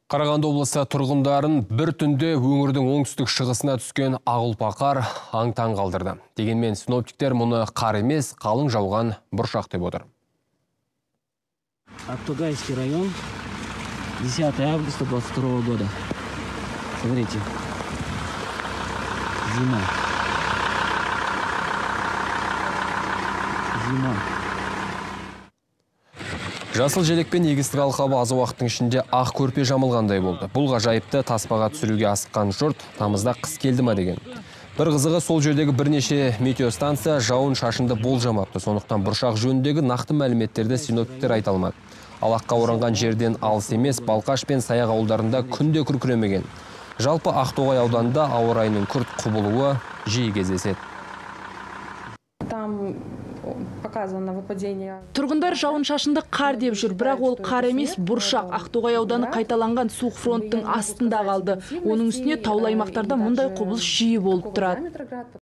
Қарағанды облысы тұрғындарын бір түнде өңірдің оңтүстік шығысына түскен ақ ұлпа қар аң-таң қалдырды. Дегенмен синоптиктер мұны қар емес, қалың жауған бұршақ деп отыр. Актогайский район, 10 августа 22 года. Смотрите, зима. Зима. Жасыл желекпен егістік алқабы аз уақыттың ішінде ақ көрпе жамылғандай болды. Бұл ғажайыпты таспаға түсіруге асыққан жұрт тамызда қыс келді ма деген. Бір қызығы, сол жердегі бірнеше метеостанция жауын шашынды болжамапты. Сондықтан бұршақ жөніндегі нақты мәліметтерді синоптиктер айта алмады. Ал аққа оранған жерден алыс емес, Балқаш пен Саяқ ауылдарында күнде күркіремеген. Жалпы Ақтоғай ауданында ауа райының күрт құбылуы жиі кездеседі. Там показано выпадение. Тұрғындар жауын шашынды қар деп жүр, бірақ ол қар емес, бұршақ. Ақтоғай ауданы қайталанған суық фронттың астында қалды. Оның үстіне таулы аймақтарда мұндай құбылыс жиі болып тұрады.